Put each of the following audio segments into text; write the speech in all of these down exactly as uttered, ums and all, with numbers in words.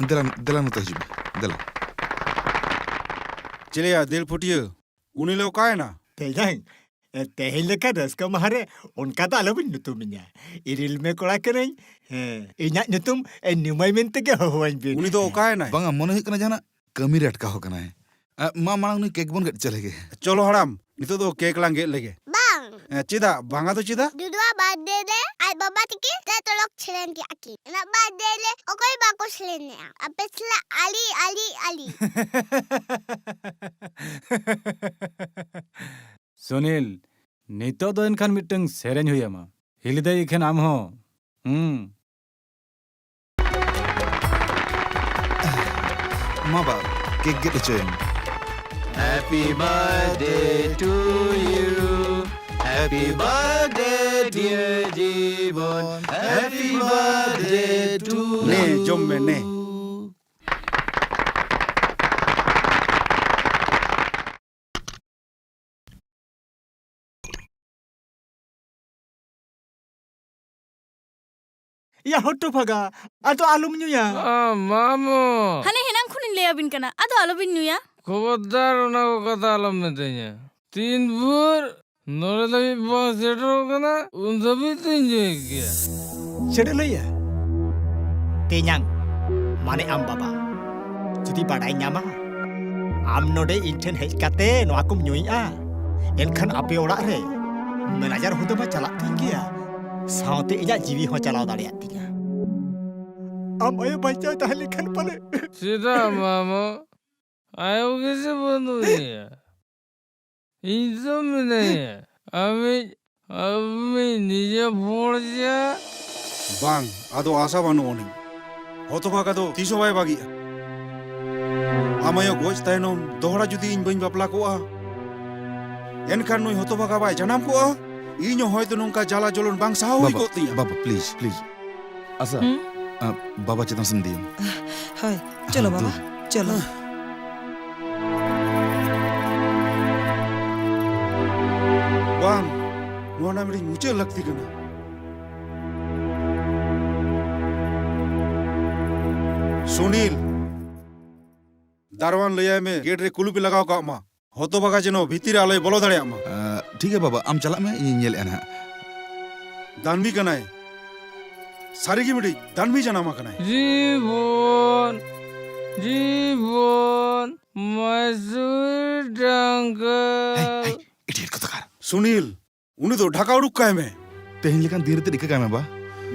ᱫᱮᱞᱟ, ᱫᱮᱞᱟ ᱱᱚᱛᱮ ᱦᱤᱡᱩᱜ ᱢᱮ, ᱫᱮᱞᱟ᱾ ᱪᱮᱞᱮᱭᱟ ᱫᱤᱞ ᱯᱷᱩᱴᱤᱭᱟᱹ, ᱩᱱᱤ ᱞᱮ ᱚᱠᱟᱭᱮᱱᱟ? ᱛᱮᱭᱟᱝ, ᱮ, ᱛᱮᱦᱮᱧ ᱞᱮᱠᱟ ᱨᱟᱹᱥᱠᱟᱹ ᱢᱟᱦᱟ ᱨᱮ ᱚᱱᱠᱟ ᱫᱚ ᱟᱞᱚᱵᱤᱱ ᱧᱩᱛᱩᱢᱤᱧᱟ᱾ ᱤᱨᱤᱞ ᱢᱮ ᱠᱚᱲᱟ ᱠᱟᱹᱱᱟᱹᱧ᱾ ᱦᱮᱸ, ᱤᱧᱟᱜ ᱧᱩᱛᱩᱢ, ᱮ, ᱱᱤᱢᱟᱹᱭ ᱢᱮᱱᱛᱮ ᱜᱮ ᱦᱚᱦᱚᱣᱟᱹᱧ ᱵᱤᱱ᱾ ᱩᱱᱤ ᱫᱚ ᱚᱠᱟᱭᱮᱱᱟᱭ? ᱵᱟᱝᱟ, ᱢᱚᱱᱮ ᱦᱩᱭᱩᱜ ᱠᱟᱱᱟ ᱡᱟᱦᱟᱱᱟᱜ ᱠᱟᱹᱢᱤ ᱨᱮ ᱟᱴᱠᱟᱣ ᱟᱠᱟᱱᱟᱭ᱾ ᱟ, ᱢᱟ, ᱢᱟᱲᱟᱝ ᱱᱩᱭ ᱠᱮᱠ ᱵᱚᱱ ᱜᱮᱫ ᱦᱚᱪᱚ ᱞᱮᱜᱮ᱾ ᱪᱚᱞᱚ ᱦᱟᱲᱟᱢ, ᱱᱤᱛᱚᱜ ᱫᱚ ᱠᱮᱠ ᱞᱟᱝ ᱜᱮᱫ ᱞᱮᱜᱮ᱾ ᱵᱟᱝ᱾ ᱮ, ᱪᱮᱫᱟᱜ? ᱵᱟᱝᱟ ᱫᱚ ᱪᱮᱫᱟᱜ? ᱫᱩᱫᱩᱣᱟᱜ ᱵᱟᱨᱛᱷᱰᱮ ᱨᱮ ᱟᱡ ᱵᱟᱵᱟ ᱛᱤᱠᱤᱱ ᱛᱮ ᱛᱚᱞᱚᱠ ᱥᱮᱨᱮᱧ ᱠᱮᱜᱼᱟ ᱠᱤᱱ᱾ ᱚᱱᱟ ᱵᱟᱨᱛᱷᱰᱮ ᱨᱮ ᱚᱠᱚᱭ ᱵᱟᱠᱚ ᱥᱮᱨᱮᱧᱮᱜᱼᱟ? ᱟᱯᱮ ᱥᱟᱞᱟᱜ ᱟᱹᱞᱤ, ᱟᱹᱞᱤ, ᱟᱹᱞᱤ᱾ ᱥᱩᱱᱤᱞ, ᱱᱤᱛᱚᱜ ᱫᱚ ᱮᱱᱠᱷᱟᱱ ᱢᱤᱫᱴᱟᱝ ᱥᱮᱨᱮᱧ ᱦᱩᱭ ᱟᱢᱟ᱾ ᱦᱤᱞᱤ ᱫᱟᱹᱭ ᱮᱠᱷᱮᱱ ᱟᱢ ᱦᱚᱸ᱾ ᱦᱩᱸ᱾ ᱢᱟ ᱵᱟ, ᱠᱮᱠ ᱜᱮᱫ ᱦᱚᱪᱚᱭᱮᱢ᱾ Happy birthday to you. Happy birthday, dear ᱡᱤᱵᱚᱱ. Happy birthday to ᱱᱮ, you. ᱡᱚᱢ ᱢᱮ, ᱱᱮ᱾ ᱭᱟ ᱦᱚᱴᱚ ᱵᱷᱟᱜᱟ, ᱟᱫᱚ ᱟᱞᱚᱢ ᱧᱩᱭᱟ᱾ ᱟ, ᱢᱟᱢᱚ᱾ ᱦᱟᱱᱮ ᱦᱮᱱᱟᱝ ᱠᱷᱚᱱᱤᱧ ᱞᱟᱹᱭ ᱟᱵᱤᱱ ᱠᱟᱱᱟ, ᱟᱫᱚ ᱟᱞᱚᱵᱤᱱ ᱧᱩᱭᱟ᱾ ᱠᱷᱚᱵᱚᱨᱫᱟᱨ, ᱚᱱᱟ ᱠᱚ ᱠᱟᱛᱷᱟ ᱟᱞᱚᱢ ᱢᱮᱛᱟᱹᱧᱟ᱾ ᱛᱤᱱ ᱵᱷᱳᱨ ᱱᱚᱰᱮ ᱫᱷᱟᱹᱵᱤᱡ ᱵᱟᱝ ᱥᱮᱴᱮᱨᱚᱜ ᱠᱟᱱᱟ, ᱩᱱ ᱫᱷᱟᱹᱵᱤᱡ ᱫᱚᱧ ᱧᱩᱭᱮᱫ ᱜᱮᱭᱟ᱾ ᱪᱮᱫ ᱮ ᱞᱟᱹᱭᱟ? ᱛᱮᱧᱟᱝ, ᱢᱟᱱᱮ ᱟᱢ ᱵᱟᱵᱟ, ᱡᱩᱫᱤ ᱵᱟᱰᱟᱭ ᱧᱟᱢᱟ, ᱟᱢ ᱱᱚᱰᱮ ᱤᱧ ᱴᱷᱮᱱ ᱦᱮᱡ ᱠᱟᱛᱮ ᱱᱚᱣᱟ ᱠᱚᱢ ᱧᱩᱭᱮᱫᱼᱟ, ᱮᱱᱠᱷᱟᱱ ᱟᱯᱮ ᱚᱲᱟᱜ ᱨᱮ ᱢᱮᱱᱮᱡᱟᱨ ᱦᱩᱫᱟᱹ ᱢᱟ ᱪᱟᱞᱟᱜ ᱛᱤᱧ ᱜᱮᱭᱟ, ᱥᱟᱶᱛᱮ ᱤᱧᱟᱜ ᱡᱤᱣᱤ ᱦᱚᱸ ᱪᱟᱞᱟᱣ ᱫᱟᱲᱮᱭᱟᱜ ᱛᱤᱧᱟ᱾ ᱟᱢ ᱟᱭᱳ ᱵᱟᱧᱪᱟᱣ ᱛᱟᱦᱮᱸ ᱞᱮᱱᱠᱷᱟᱱ ᱯᱟᱞᱮ᱾ ᱪᱮᱫᱟᱜ ᱢᱟᱢᱚ? ᱟᱭᱳ ᱜᱮᱥᱮ ᱵᱟᱹᱱᱩᱭᱟ᱾ ᱤᱧ ᱫᱚ ᱢᱮᱱᱟᱧᱟ᱾ ᱟᱢᱤᱡ, ᱟᱢᱤᱡ ᱱᱤᱡᱮ ᱵᱚᱲ ᱡᱟ᱾ ᱵᱟᱝ, ᱟᱫᱚ ᱟᱥᱟ ᱵᱟᱹᱱᱩᱜ ᱟᱹᱱᱤᱡ᱾ ᱦᱚᱛᱚᱵᱷᱟᱜᱟ ᱫᱚ ᱛᱤᱥ ᱦᱚᱸ ᱵᱟᱭ ᱵᱟᱹᱜᱤᱜᱼᱟ᱾ ᱟᱢ ᱟᱭᱳ ᱜᱚᱡ ᱛᱟᱭᱱᱚᱢ ᱫᱚᱦᱲᱟ ᱡᱩᱫᱤ ᱤᱧ ᱵᱟᱹᱧ ᱵᱟᱯᱞᱟ ᱠᱚᱜᱼᱟ, ᱮᱱᱠᱷᱟᱱ ᱱᱩᱭ ᱦᱚᱛᱚᱵᱷᱟᱜᱟ ᱵᱟᱭ ᱡᱟᱱᱟᱢ ᱠᱚᱜᱼᱟ᱾ ᱤᱧ ᱦᱚᱸ ᱦᱚᱭᱛᱚ ᱱᱚᱝᱠᱟ ᱡᱟᱞᱟ ᱡᱚᱞᱚᱱ ᱵᱟᱝ ᱥᱟᱦᱟᱣ ᱦᱩᱭ ᱵᱟᱵᱟ, ᱠᱚᱜ ᱛᱤᱧᱟ᱾ ᱵᱟᱵᱟ, please, please. ᱟᱥᱟ, ᱦᱩᱸ? ᱟ, ᱵᱟᱵᱟ ᱪᱮᱛᱟᱱ ᱥᱮᱱ ᱤᱫᱤᱭᱮᱢ᱾ ᱦᱳᱭ, ᱪᱚᱞᱚ ᱦᱮᱸ, ᱵᱟᱵᱟ, ᱫᱩ᱾ ᱪᱚᱞᱚ᱾ ᱵᱟᱝ, ᱱᱚᱣᱟ ᱨᱮᱱᱟᱜ ᱢᱤᱫᱴᱤᱡ ᱢᱩᱪᱟᱹᱫ ᱞᱟᱹᱠᱛᱤ ᱠᱟᱱᱟ᱾ ᱥᱩᱱᱤᱞ, ᱫᱟᱨᱣᱟᱱ ᱞᱟᱹᱭᱟᱭ ᱢᱮ, ᱜᱮᱴ ᱨᱮ ᱠᱩᱞᱩᱯ ᱮ ᱞᱟᱜᱟᱣ ᱠᱟᱜ ᱢᱟ᱾ ᱦᱚᱛᱚ ᱵᱷᱟᱜᱟ ᱡᱮᱱᱚ ᱵᱷᱤᱛᱤᱨ ᱨᱮ ᱟᱞᱚᱭ ᱵᱚᱞᱚ ᱫᱟᱲᱮᱭᱟᱜ ᱢᱟ᱾ ᱟᱸ, ᱴᱷᱤᱠ ᱜᱮᱭᱟ ᱵᱟᱵᱟ, ᱟᱢ ᱪᱟᱞᱟᱜ ᱢᱮ, ᱤᱧᱤᱧ ᱧᱮᱞᱮᱫᱼᱟ ᱱᱟᱦᱟᱜ᱾ ᱫᱟᱱᱵᱤ ᱠᱟᱱᱟᱭ᱾ ᱥᱟᱹᱨᱤᱜᱮ ᱢᱤᱫᱴᱤᱡ ᱫᱟᱱᱵᱤ ᱡᱟᱱᱟᱢ ᱟᱠᱟᱱᱟᱭ᱾ ᱡᱤᱵᱚᱱ, ᱡᱤᱵᱚᱱ, ᱢᱟᱹᱥᱩᱨ ᱰᱟᱝᱜᱟ᱾ ᱦᱮᱭ, ᱦᱮᱭ, idiot ᱠᱚᱛᱟᱠᱟᱨ᱾ ᱥᱩᱱᱤᱞ, ᱩᱱᱤ ᱫᱚ ᱰᱷᱟᱠᱟ ᱩᱰᱩᱠ ᱠᱟᱭ ᱢᱮ᱾ ᱛᱮᱦᱮᱧ ᱞᱮᱠᱟᱱ ᱫᱤᱱ ᱨᱮ ᱨᱤᱠᱟᱹ ᱠᱟᱭ ᱢᱮ, ᱵᱟ᱾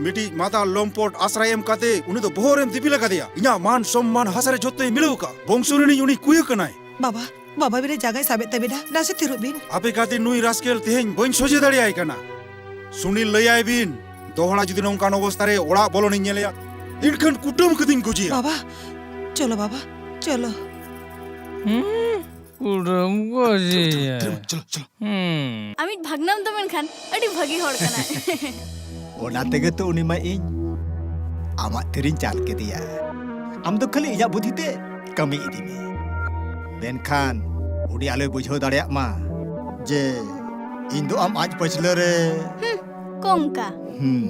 ᱢᱤᱫᱴᱤᱡ ᱢᱟᱛᱟᱞ ᱞᱚᱢᱯᱚᱴ ᱟᱥᱨᱟᱭ ᱮᱢ ᱠᱟᱛᱮ ᱩᱱᱤ ᱫᱚ ᱵᱚᱦᱚᱜ ᱨᱮᱢ ᱫᱤᱯᱤᱞ ᱟᱠᱟᱫᱮᱭᱟ᱾ ᱤᱧᱟᱜ ᱢᱟᱱ ᱥᱚᱢᱢᱟᱱ ᱦᱟᱥᱟ ᱨᱮ ᱡᱷᱚᱛᱚᱭ ᱢᱤᱞᱟᱹᱣ ᱟᱠᱟᱫ᱾ ᱵᱚᱝᱥᱚ ᱨᱤᱱᱤᱡ ᱩᱱᱤ ᱠᱩᱭᱟᱹ ᱠᱟᱱᱟᱭ᱾ ᱵᱟᱵᱟ, ᱵᱟᱵᱟ ᱵᱤᱱ ᱡᱟᱸᱜᱟᱭ ᱥᱟᱵᱮᱫ ᱛᱟᱵᱤᱱᱟ, ᱱᱟᱥᱮ ᱛᱷᱤᱨᱚᱜ ᱵᱤᱱ᱾ ᱟᱯᱮ ᱠᱟᱛᱮ ᱱᱩᱭ ᱨᱟᱥᱠᱮᱞ ᱛᱮᱦᱮᱧ ᱵᱟᱹᱧ ᱥᱚᱡᱷᱮ ᱫᱟᱲᱮᱭᱟᱭ ᱠᱟᱱᱟ᱾ ᱥᱩᱱᱤᱞ, ᱞᱟᱹᱭᱟᱭ ᱵᱤᱱ, ᱫᱚᱦᱲᱟ ᱡᱩᱫᱤ ᱱᱚᱝᱠᱟᱱ ᱚᱵᱚᱥᱛᱟ ᱨᱮ ᱚᱲᱟᱜ ᱵᱚᱞᱚᱱᱤᱧ ᱧᱮᱞᱮᱭᱟ, ᱮᱱᱠᱷᱟᱱ ᱠᱩᱴᱟᱹᱢ ᱠᱟᱛᱮᱧ ᱜᱚᱡᱮᱭᱟ᱾ ᱵᱟᱵᱟ, ᱪᱚᱞᱚ ᱵᱟᱵᱟ, ᱪᱚᱞᱚ᱾ ᱦᱩᱸ? ᱠᱩᱰᱟᱹᱢ ᱠᱚ ᱡᱤᱭᱟ᱾ ᱪᱚᱞᱚ, ᱪᱚᱞᱚ, ᱪᱚᱞᱚ᱾ ᱦᱩᱸ᱾ ᱟᱢᱤᱡ ᱵᱷᱟᱜᱽᱱᱟᱢ ᱫᱚ ᱢᱮᱱᱠᱷᱟᱱ ᱟᱹᱰᱤ ᱵᱷᱟᱹᱜᱤ ᱦᱚᱲ ᱠᱟᱱᱟᱭ᱾ ᱚᱱᱟ ᱛᱮᱜᱮ ᱛᱚ ᱩᱱᱤ ᱢᱟ ᱤᱧ ᱟᱢᱟᱜ ᱛᱤᱨᱤᱧ ᱪᱟᱞ ᱠᱮᱫᱮᱭᱟ᱾ ᱟᱢ ᱫᱚ ᱠᱷᱟᱹᱞᱤ ᱤᱧᱟᱜ ᱵᱩᱫᱷᱤ ᱛᱮ ᱠᱟᱹᱢᱤ ᱤᱫᱤ ᱢᱮ᱾ ᱢᱮᱱᱠᱷᱟᱱ ᱩᱱᱤ ᱟᱞᱚᱭ ᱵᱩᱡᱷᱟᱹᱣ ᱫᱟᱲᱮᱭᱟᱜ ᱢᱟ ᱡᱮ ᱤᱧ ᱫᱚ ᱟᱢ ᱟᱡ ᱯᱟᱹᱪᱷᱞᱟᱹ ᱨᱮ᱾ ᱦᱩᱸ, ᱠᱚᱝᱠᱟ᱾ ᱦᱩᱸ᱾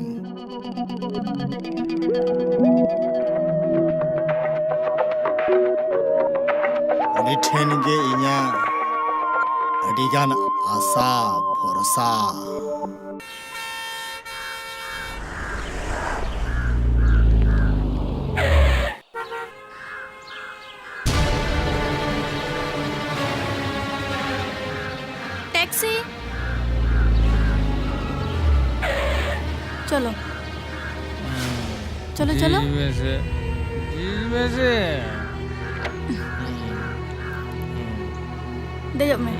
ᱩᱱᱤ ᱴᱷᱮᱱ ᱜᱮ ᱤᱧᱟᱹᱜ ᱟᱹᱰᱤᱜᱟᱱ ᱟᱥᱟ ᱵᱷᱚᱨᱥᱟ᱾ ᱴᱮᱠᱥᱤ᱾ ᱪᱚᱞᱚ᱾ ᱪᱚᱞᱚ, ᱪᱚᱞᱚ᱾ ᱡᱷᱤᱡ ᱢᱮᱥᱮ᱾ ᱡᱷᱤᱡ ᱢᱮᱥᱮ᱾ ᱫᱮᱡᱚᱜ ᱢᱮ᱾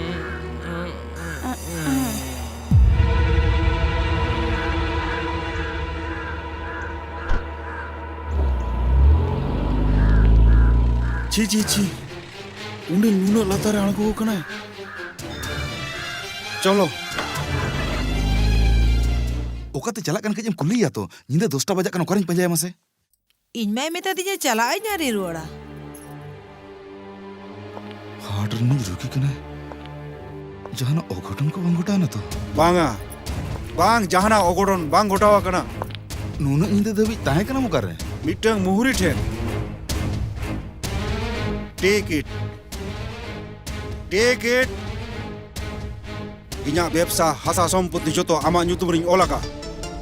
ᱪᱷᱤ, ᱪᱷᱤ, ᱪᱷᱤ᱾ ᱩᱱᱤ ᱱᱩᱱᱟᱹᱜ ᱞᱟᱛᱟᱨ ᱨᱮ ᱟᱬᱜᱚ ᱟᱠᱟᱱᱟᱭ᱾ ᱪᱚᱞᱚ᱾ ᱚᱠᱟᱛᱮ ᱪᱟᱞᱟᱜ ᱠᱟᱱ ᱠᱟᱹᱡ ᱮᱢ ᱠᱩᱞᱤᱭᱮᱭᱟ ᱛᱚ? ᱧᱤᱫᱟᱹ ᱫᱚᱥᱴᱟ ᱵᱟᱡᱟᱜ ᱠᱟᱱᱟ, ᱚᱠᱟᱨᱤᱧ ᱯᱟᱸᱡᱟᱭᱟ ᱢᱟᱥᱮ? ᱤᱧ ᱢᱟᱭ ᱢᱮᱛᱟᱫᱤᱧᱟ ᱪᱟᱞᱟᱜ ᱟᱹᱧ ᱟᱨᱤᱧ ᱨᱩᱣᱟᱹᱲᱟ᱾ ᱦᱟᱴ ᱨᱤᱱᱤᱡ ᱨᱩᱜᱤ ᱠᱟᱱᱟᱭ, ᱡᱟᱦᱟᱱᱟᱜ ᱚᱜᱷᱚᱴᱚᱱ ᱠᱚ ᱵᱟᱝ ᱜᱷᱚᱴᱟᱣ ᱮᱱᱟ ᱛᱚ? ᱵᱟᱝᱟ, ᱵᱟᱝ, ᱡᱟᱦᱟᱱᱟᱜ ᱚᱜᱷᱚᱴᱚᱱ ᱵᱟᱝ ᱜᱷᱚᱴᱟᱣ ᱟᱠᱟᱱᱟ᱾ ᱱᱩᱱᱟᱹᱜ ᱧᱤᱫᱟᱹ ᱫᱷᱟᱹᱵᱤᱡ ᱛᱟᱦᱮᱸ ᱠᱟᱱᱟᱢ ᱚᱠᱟᱨᱮ? ᱢᱤᱫᱴᱟᱝ ᱢᱩᱦᱩᱨᱤ ᱴᱷᱮᱱ᱾ Take it. Take it. ᱤᱧᱟᱜ ᱵᱮᱵᱽᱥᱟ, ᱦᱟᱥᱟ ᱥᱚᱢᱯᱚᱛᱤ ᱡᱚᱛᱚ ᱟᱢᱟᱜ ᱧᱩᱛᱩᱢ ᱨᱤᱧ ᱚᱞ ᱟᱠᱟᱫ᱾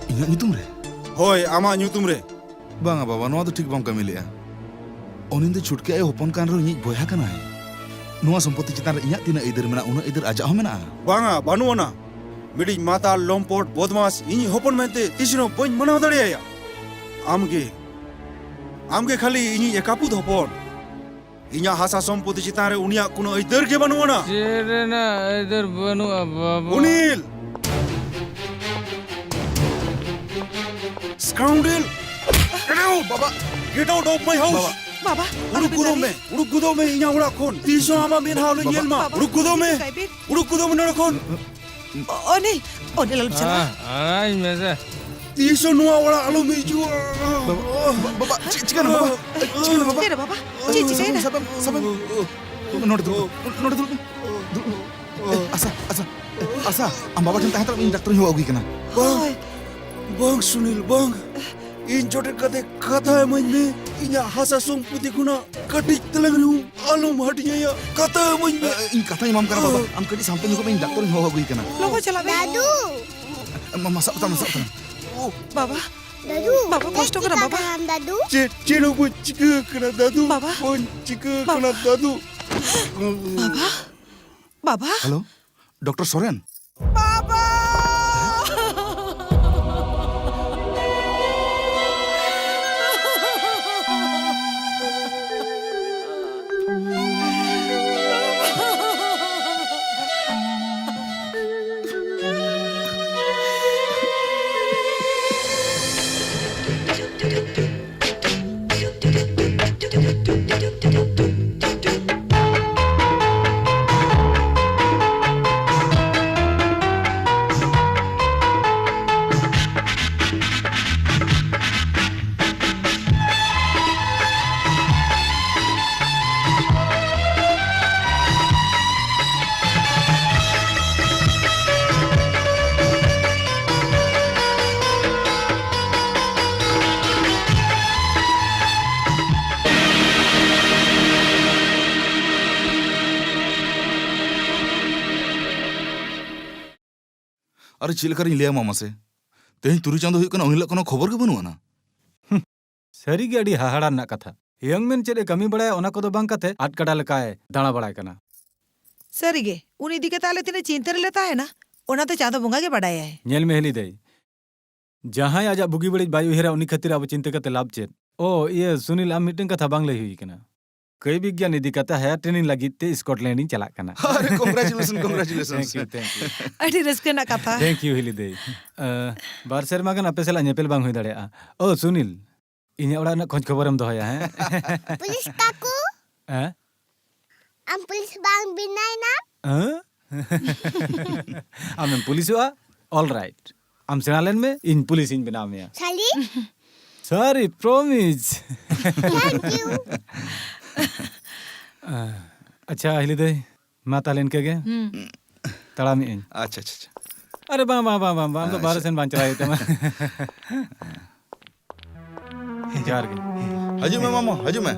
ᱤᱧᱟᱜ ᱧᱩᱛᱩᱢ ᱨᱮ? ᱦᱳᱭ, ᱟᱢᱟᱜ ᱧᱩᱛᱩᱢ ᱨᱮ᱾ ᱵᱟᱝᱟ ᱵᱟᱵᱟ, ᱱᱚᱣᱟ ᱫᱚ ᱴᱷᱤᱠ ᱵᱟᱢ ᱠᱟᱹᱢᱤ ᱞᱮᱜᱼᱟ᱾ ᱩᱱᱤ ᱫᱚ ᱪᱷᱩᱴᱠᱤ ᱟᱭᱳ ᱦᱚᱯᱚᱱ ᱠᱟᱱ ᱨᱮᱦᱚᱸ ᱤᱧᱤᱡ ᱵᱚᱭᱦᱟ ᱠᱟᱱᱟᱭ᱾ ᱱᱚᱣᱟ ᱥᱚᱢᱯᱚᱛᱤ ᱪᱮᱛᱟᱱ ᱨᱮ ᱤᱧᱟᱜ ᱛᱤᱱᱟᱹᱜ ᱟᱹᱭᱫᱟᱹᱨ ᱢᱮᱱᱟᱜᱼᱟ, ᱩᱱᱟᱹᱜ ᱟᱹᱭᱫᱟᱹᱨ ᱟᱡᱟᱜ ᱦᱚᱸ ᱢᱮᱱᱟᱜᱼᱟ᱾ ᱵᱟᱝᱟ, ᱵᱟᱹᱱᱩᱜ ᱟᱱᱟ᱾ ᱢᱤᱫᱴᱤᱡ ᱢᱟᱛᱟᱞ, ᱞᱚᱢᱯᱚᱴ, ᱵᱚᱫᱢᱟᱥ, ᱤᱧᱤᱡ ᱦᱚᱯᱚᱱ ᱢᱮᱱᱛᱮ ᱛᱤᱥ ᱨᱮᱦᱚᱸ ᱵᱟᱹᱧ ᱢᱟᱱᱟᱣ ᱫᱟᱲᱮᱭᱟᱭᱟ᱾ ᱟᱢᱜᱮ, ᱟᱢᱜᱮ ᱠᱷᱟᱹᱞᱤ ᱤᱧᱤᱡ ᱮᱠᱟᱯᱩᱛ ᱦᱚᱯᱚᱱ᱾ ᱤᱧᱟᱜ ᱦᱟᱥᱟ ᱥᱚᱢᱯᱚᱛᱤ ᱪᱮᱛᱟᱱ ᱨᱮ ᱩᱱᱤᱭᱟᱜ ᱠᱳᱱᱳ ᱟᱹᱭᱫᱟᱹᱨ ᱜᱮ ᱵᱟᱹᱱᱩᱜ ᱟᱱᱟ᱾ ᱪᱮᱫ ᱨᱮᱱᱟᱜ ᱟᱹᱭᱫᱟᱹᱨ ᱵᱟᱹᱱᱩᱜᱼᱟ, ᱵᱟᱵᱟ? ᱚᱱᱤᱞ! Scoundrel! Get out! ᱵᱟᱵᱟ! Get out of my house! ᱵᱟᱵᱟ! ᱵᱟᱵᱟ, ᱩᱰᱩᱠ ᱟᱞᱚᱵᱮᱱ ᱜᱚᱫᱚᱜ ᱢᱮ! ᱫᱟᱲᱮᱭᱟᱜᱼᱟ᱾ ᱩᱰᱩᱠ ᱜᱚᱫᱚᱜ ᱢᱮ ᱤᱧᱟᱜ ᱚᱲᱟᱜ ᱠᱷᱚᱱ! ᱛᱤᱥ ᱦᱚᱸ ᱟᱢᱟᱜ ᱢᱮᱫᱦᱟ ᱟᱞᱚᱧ ᱵᱟᱵᱟ! ᱧᱮᱞ ᱢᱟ! ᱵᱟᱵᱟ, ᱩᱰᱩᱠ ᱜᱚᱫᱚᱜ ᱢᱮ! ᱪᱤᱠᱟᱹᱭ ᱵᱮᱱ? ᱩᱰᱩᱠ ᱜᱚᱫᱚᱜ ᱢᱮ ᱱᱚᱰᱮ ᱠᱷᱚᱱ! ᱚ-, ᱚᱱᱤᱞ, ᱚᱱᱤᱞ, ᱟᱞᱚᱢ ᱪᱟᱞᱟᱜᱼᱟ᱾ ᱟᱲᱟᱜ ᱢᱮᱥᱮ᱾ ᱛᱤᱥ ᱦᱚᱸ ᱱᱚᱣᱟ ᱚᱲᱟᱜ ᱟᱞᱚᱢ ᱦᱤᱡᱩᱜᱼᱟ᱾ ᱵᱟᱵᱟ, ᱵᱟᱵᱟ, ᱪᱮᱫ ᱪᱤᱠᱟᱹᱭᱮᱱᱟ ᱵᱟᱵᱟ? ᱪᱮᱫ ᱪᱤᱠᱟᱹᱭᱮᱱᱟ ᱵᱟᱵᱟ? ᱪᱤᱠᱟᱹᱭᱮᱱᱟ ᱵᱟᱵᱟ? ᱪᱮᱫ ᱪᱤᱠᱟᱹᱭᱮᱱᱟ? ᱥᱟᱵᱮᱢ, ᱥᱟᱵᱮᱢ, ᱥᱟᱵᱮᱢ᱾ ᱱᱚᱰᱮ ᱫᱩᱲᱩᱵ ᱢᱮ, ᱱᱚᱰᱮ ᱫᱩᱲᱩᱵ ᱢᱮ᱾ ᱫᱩᱲᱩᱵ ᱢᱮ᱾ ᱟᱥᱟ, ᱟᱥᱟ, ᱟᱥᱟ, ᱟᱢ ᱵᱟᱵᱟ ᱴᱷᱮᱱ ᱛᱟᱦᱮᱸ ᱦᱟᱛᱟᱲᱚᱜ ᱢᱮ, ᱤᱧ ᱰᱟᱠᱛᱚᱨᱤᱧ ᱦᱚᱦᱚ ᱟᱹᱜᱩᱭᱮ ᱠᱟᱱᱟ᱾ ᱵᱟᱝ, ᱦᱳᱭ᱾ ᱵᱟᱝ ᱥᱩᱱᱤᱞ, ᱵᱟᱝ᱾ ᱤᱧ ᱡᱚᱴᱮᱫ ᱠᱟᱛᱮ ᱠᱟᱛᱷᱟ ᱮᱢᱟᱹᱧ ᱢᱮ᱾ ᱤᱧᱟᱜ ᱦᱟᱥᱟ ᱥᱚᱢᱯᱚᱛᱤ ᱠᱷᱚᱱᱟᱜ ᱠᱟᱹᱴᱤᱡ ᱛᱮᱞᱟᱝ ᱨᱮᱦᱚᱸ ᱟᱞᱚᱢ ᱦᱟᱹᱴᱤᱧ ᱟᱭᱟ᱾ ᱠᱟᱛᱷᱟ ᱮᱢᱟᱹᱧ ᱢᱮ᱾ ᱮ, ᱤᱧ ᱠᱟᱛᱷᱟᱧ ᱮᱢᱟᱢ ᱠᱟᱱᱟ ᱵᱟᱵᱟ᱾ ᱟᱢ ᱠᱟᱹᱴᱤᱡ ᱥᱟᱱᱛᱚ ᱧᱚᱜᱚᱜ ᱢᱮ, ᱤᱧ ᱰᱟᱠᱛᱚᱨᱤᱧ ᱦᱚᱦᱚ ᱟᱹᱜᱩᱭᱮ ᱠᱟᱱᱟ᱾ ᱞᱚᱜᱚᱱ ᱪᱟᱞᱟᱜ ᱢᱮ᱾ ᱫᱟᱫᱩ! ᱢᱟ, ᱢᱟ, ᱥᱟᱵ ᱛᱟᱢ, ᱥᱟᱵ ᱛᱟᱢ᱾ ᱵᱟᱵᱟ᱾ ᱫᱟᱫᱩ! ᱵᱟᱵᱟ, ᱠᱚᱥᱴᱚ ᱠᱟᱱᱟ ᱵᱟᱵᱟ᱾ ᱪᱮᱫ ᱪᱤᱠᱟᱹ ᱠᱟᱱᱟ ᱫᱟᱫᱩ? ᱵᱟᱵᱟ᱾ ᱵᱟᱹᱧ ᱪᱤᱠᱟᱹ ᱵᱟᱵᱟ᱾ ᱠᱟᱱᱟ ᱫᱟᱫᱩ᱾ ᱵᱟᱵᱟ᱾ ᱵᱟᱵᱟ᱾ Hello, doctor Soren? ᱵᱟᱵᱟ! ᱟᱨ ᱪᱮᱫ ᱞᱮᱠᱟᱨᱤᱧ ᱞᱟᱹᱭᱟᱢᱟ ᱢᱟᱥᱮ? ᱛᱮᱦᱮᱧ ᱛᱩᱨᱩᱭ ᱪᱟᱸᱫᱚ ᱦᱩᱭᱩᱜ ᱠᱟᱱᱟ, ᱩᱱᱤ ᱦᱤᱞᱳᱜ ᱠᱳᱱᱳ ᱠᱷᱚᱵᱚᱨ ᱜᱮ ᱵᱟᱹᱱᱩᱜ ᱟᱱᱟ᱾ ᱥᱟᱹᱨᱤᱜᱮ ᱟᱹᱰᱤ ᱦᱟᱦᱟᱲᱟ ᱨᱮᱱᱟᱜ ᱠᱟᱛᱷᱟ᱾ ᱤᱭᱚᱝ ᱢᱮᱱ ᱪᱮᱫ ᱮ ᱠᱟᱹᱢᱤ ᱵᱟᱲᱟᱭᱟ, ᱚᱱᱟ ᱠᱚᱫᱚ ᱵᱟᱝ ᱠᱟᱛᱮ ᱟᱫ ᱠᱟᱰᱟ ᱞᱮᱠᱟᱭ ᱫᱟᱬᱟ ᱵᱟᱲᱟᱭ ᱠᱟᱱᱟ᱾ ᱥᱟᱹᱨᱤᱜᱮ, ᱩᱱᱤ ᱤᱫᱤ ᱠᱟᱛᱮ ᱟᱞᱮ ᱛᱤᱱᱟᱹᱜ ᱪᱤᱱᱛᱟᱹ ᱨᱮᱞᱮ ᱛᱟᱦᱮᱱᱟ, ᱚᱱᱟ ᱫᱚ ᱪᱟᱸᱫᱚ ᱵᱚᱸᱜᱟ ᱜᱮ ᱵᱟᱰᱟᱭᱟᱭ᱾ ᱧᱮᱞ ᱢᱮ ᱦᱤᱞᱤ ᱫᱟᱹᱭ, ᱡᱟᱦᱟᱸᱭ ᱟᱡᱟᱜ ᱵᱩᱜᱤ ᱵᱟᱹᱲᱤᱡ ᱵᱟᱭ ᱩᱭᱦᱟᱹᱨᱟ, ᱩᱱᱤ ᱠᱷᱟᱹᱛᱤᱨ ᱟᱵᱚ ᱪᱤᱱᱛᱟᱹ ᱠᱟᱛᱮ ᱞᱟᱵᱷ ᱪᱮᱫ? ᱳ ᱤᱭᱟᱹ ᱥᱩᱱᱤᱞ, ᱟᱢ ᱢᱤᱫᱴᱟᱝ ᱠᱟᱛᱷᱟ ᱵᱟᱝ ᱞᱟᱹᱭ ᱦᱩᱭ ᱠᱟᱱᱟ᱾ ᱠᱟᱹᱭ ᱵᱤᱜᱽᱜᱟᱱ ᱤᱫᱤ ᱠᱟᱛᱮ ᱦᱟᱭᱟᱨ ᱴᱨᱮᱱᱤᱝ ᱞᱟᱹᱜᱤᱫ ᱛᱮ ᱥᱠᱚᱴᱞᱮᱱᱰ ᱤᱧ ᱪᱟᱞᱟᱜ ᱠᱟᱱᱟ᱾ ᱟᱨᱮ, congratulations, congratulations. Thank you, thank you. ᱟᱹᱰᱤ ᱨᱟᱹᱥᱠᱟᱹ ᱨᱮᱱᱟᱜ ᱠᱟᱛᱷᱟ᱾ Thank you, ᱦᱤᱞᱤ ᱫᱟᱹᱭ᱾ ᱟᱸ, ᱵᱟᱨ ᱥᱮᱨᱢᱟ ᱜᱟᱱ ᱟᱯᱮ ᱥᱟᱞᱟᱜ ᱧᱮᱯᱮᱞ ᱵᱟᱝ ᱦᱩᱭ ᱫᱟᱲᱮᱭᱟᱜᱼᱟ᱾ ᱳ ᱥᱩᱱᱤᱞ, ᱤᱧᱟᱹᱜ ᱚᱲᱟᱜ ᱨᱮᱱᱟᱜ ᱠᱷᱚᱡᱽ ᱠᱷᱚᱵᱚᱨᱮᱢ ᱫᱚᱦᱚᱭᱟ, ᱦᱮᱸ? ᱯᱩᱞᱤᱥ ᱠᱟᱠᱩ᱾ ᱦᱮᱸ? ᱟᱢ ᱯᱩᱞᱤᱥ ᱵᱟᱝ ᱵᱮᱱᱟᱭ ᱱᱟᱢ? ᱦᱮᱸ? ᱟᱢᱮᱢ ᱯᱩᱞᱤᱥᱚᱜᱼᱟ? All right. ᱟᱢ ᱥᱮᱬᱟ ᱞᱮᱱ ᱢᱮ, ᱤᱧ ᱯᱩᱞᱤᱥ ᱤᱧ ᱵᱮᱱᱟᱣ ᱢᱮᱭᱟ᱾ ᱥᱟᱹᱨᱤ? ᱥᱟᱹᱨᱤ, promise. Thank you. ᱟᱪᱪᱷᱟ, ᱦᱤᱞᱤ ᱫᱟᱹᱭ, ᱢᱟ ᱛᱟᱦᱞᱮ ᱤᱱᱠᱟᱹ ᱜᱮ᱾ ᱦᱩᱸ᱾ ᱛᱟᱲᱟᱢᱮᱜ ᱟᱹᱧ᱾ ᱟᱪᱪᱷᱟ, ᱟᱪᱪᱷᱟ, ᱟᱪᱪᱷᱟ᱾ ᱟᱨᱮ ᱵᱟᱝ, ᱵᱟᱝ, ᱵᱟᱝ, ᱵᱟᱝ, ᱟᱢ ᱫᱚ ᱟᱪᱪᱷᱟ᱾ ᱵᱟᱦᱨᱮ ᱥᱮᱱ ᱵᱟᱝ ᱪᱟᱞᱟᱣ ᱦᱩᱭᱩᱜ ᱛᱟᱢᱟ᱾ ᱡᱚᱦᱟᱨ ᱜᱮ᱾ ᱦᱤᱡᱩᱜ ᱢᱮ ᱢᱟᱢᱚ, ᱦᱤᱡᱩᱜ ᱢᱮ᱾